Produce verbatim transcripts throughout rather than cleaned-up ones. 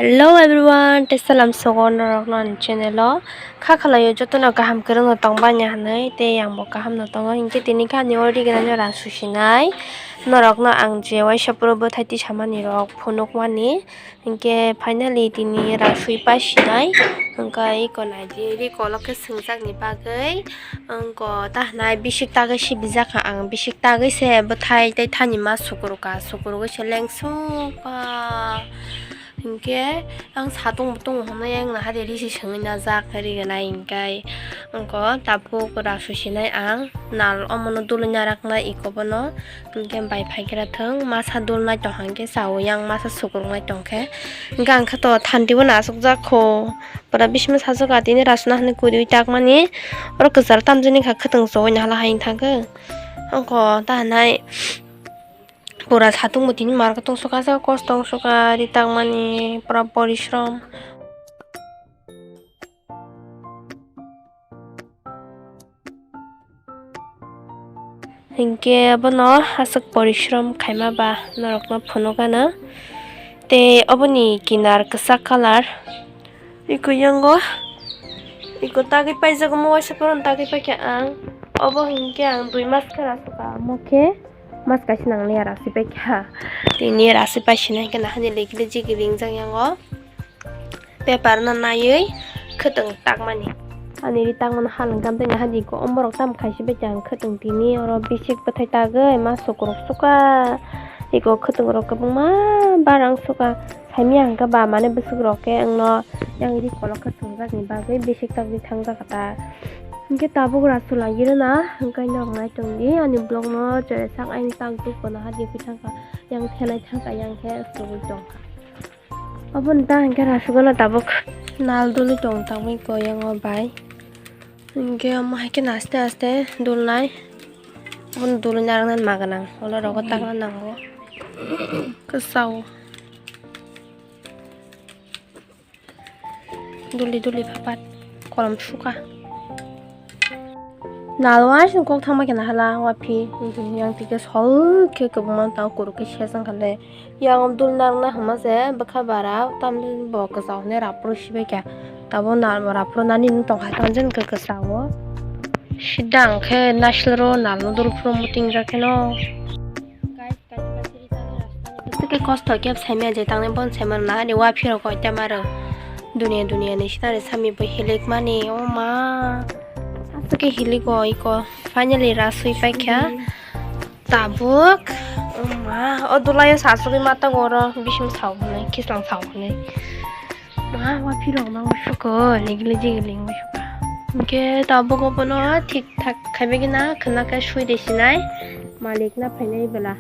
Hello everyone, tei salam sogo norokno ani channel o. Kha khwlaio jotono kaham kwrwngno tongbaini hinwi, tei angbo kahamno tongo. Hinkhe tini khe ani o rignani rang susinai norokno ang je waisa phuru bwthai tisamani rok phunukmani. Hinkhe finally tini rang sui paisinai. Hwnkhe iko naidi, ri kolok khe swngjakni bagwi. Wngko ta hinai bisik tagwi sibijakha ang, bisik tagwi se bwthai tei thani ma sukurukha, sukurugwi se lengsukha. Hinkhe ang satung butung hwnwi ang naha de risi swngwi najak rignai hinkhe. Wngko tabuk rang susinai ang nal omono dului naraknai iko bono. Hinkhe bai phaikhera thwng masa dulnai tongkha hinkhe chao yang masa sukuruknai tongkhe. Hinkhe ang khe to thantibo nasukjak kho. Pura bisima sajwk a tini rang suna hinwi kwrwi takmani. Oro kwcharo tamjani kha khwtwng chowui nahala hai wng thangkhe. Wngkho ta hinai pura satung bo tini market tong suka sa kosto wng suka ri takmani pura porishrom. Hinkhe abono aswk porishrom khaima ba norokno phunukgano. Tei oboni kinar kwchak colour. Iko yango iko tagwi paijak omo waisa phuru tagwi paikha ang. Obo hinkhe ang dui mas khe rasi ka omo khe mas kaisa nangli rasi paikha. Tini rasi paisina hinkhe nahani likli jigili wngjak yango. Paper no naiwi khwtwng takmani. Ani ri takmani halwng kha, amtwi nahadi ko omorok tamo khaisi bai khe ang khwtwng tini oro bisik bwthai tagwi ma sukuruk suka. Iko khwtwng rok kwbangma barang suka. Saimya hwnkhe ba mane bwswk rok khe wngno yang ri kolok khe swngjak ni bagwi bisik tagwi thangjak kha ta. Hinkhe tabuk rasi lai rwna hinkhe norok nai tongdi ani vlog no chwrai sak ayang tak duk kono hadi khe thangkha yang thenai thangkha yang khe suwi tongkha. Obo ni ta hinkhe rasugana tabuk nal duli tong tangwi koyango bai. Hinkhe omo haikhe aste aste dulnai. Obono dulwi narwknani maga nang. Olo rogo takna nango. Kwchao. Duli duli papat. Kolom suka. Nalwai song kok thangma khe nahala waphi. Yang tike sol khe kwbangma tang kuruk khe sejang khale. Yang dul narwkna hwnma se bwkha bara tamni bo kwchao hinwi raphuru sibai kha. Tabuk nal bo raphuru nani tongkha tonjani khe kwchao. Sidang khe naisle ro nal no dul phuru muting jak kheno. Tike kosto khe saimya je tangnai bon saimano na ani waphi rok koi tamaro. Dunia dunia ni sinari sami bo hilik mani o ma. Aswk khe hilik o iko finally rasui paikha. Tabuk, ma, o dulaio sasugwi mata oro bising sao hwnwi, kislang sao hwnwi. Ma, wa phirok ma suko, ligili jigili wngwi suka. Hinkhe tabuk obono thik thak khaibai gina, khwna khe sui de sinai, malik na phainai bela.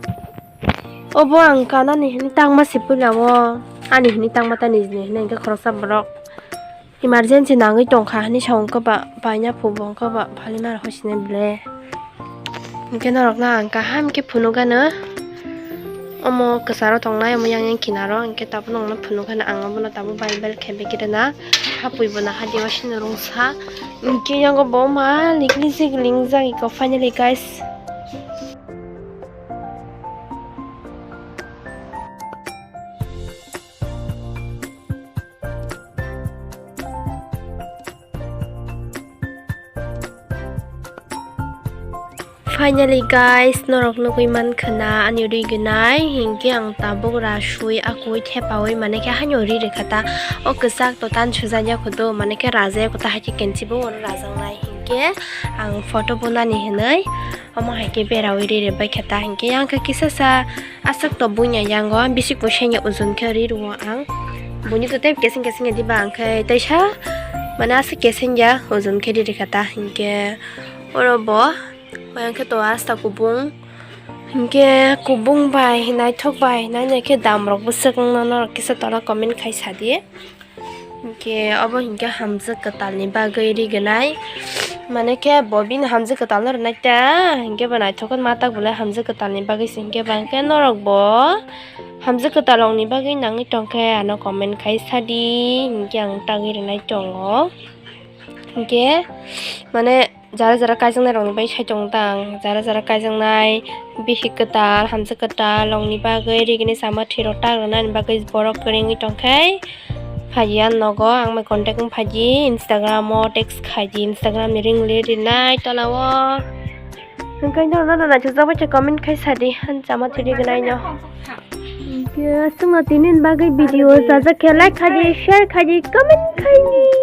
Obo ang kanani hini tangma se puila o, ani hini tangma ta nijini hini hinkhe khoroksa borok. Emergency nangwi tongkha hinwi sa wngkha ba, paina phubo wngkha ba, phalimar hosinai ble. Hinkhe norokno ang kaham khe phunukgano. Omo kwcharo tongnai, omo yang yang kinaro, hinkhe tabuk nokno phunukgano ang obono tabuk bel bel khe begirana. Hapui bo naha diwa sino rungsa. Hinkhe yango bo ma likli sigli wngjak iko finally guys. Finally guys, norok nugwi mankha na ani ri gwnai, hinkhe ang tabuk rasui akui thepaui mane khe haino ri rwkha ta. O kwchak to tan sujak ya kudu, mane khe rajak ya kudu, hai khe kenchi bo oro rajaknai, hinkhe ang photo bunani hinwi omo hai khe beraui ri rwbai kha ta, hinkhe yang khe kisa sa. Aswk to buini yango bisik bo sengya ojon khe ri rwo ang. Buini to tei keseng keseng ya diba ang khe teisa mane aswk keseng ya ojon khe ri rikha ta hinkhe oro bo yang khe to asta kubung hinkhe kubung bai naithok bai naina khe dam rok bwswk wngna norok kisa tola comment khai sadi. Hinkhe obo hinkhe hamjwk kwtalni bagwi riginai. Mane khe bo bini hamjwk kwtalno rwnai ta, hinkhe bo naithok khe ma tak bolai hamjwk kwtalni bagwi se hinkhe ba hinkhe norok bo hamjwk kwtal rokni bagwi nangwi tongkhe ano comment khai sadi, hinkhe ang tagwi rwnai tongo. Hinkhe mane jara jara kaijaknai rokni bai sai tongo tang, jara jara kaijaknai bihik kwtal, hamjwk kwtal rokni bagwi rigini sama thwi rok tak rwnani bagwi borok kwrwngwi tongkhe Phaji ang nogo, ang bai contact wng phaji, Instagram o text khaidi, Instagram ni ring le rinai tola o. Hwnkhe no, no, no, no, chajak bai comment khai sadi, han chama thidi gwnai no. Hwnkhe aswkno tini bagwi video chajak khe like khaidi, share khaidi, comment khaidi.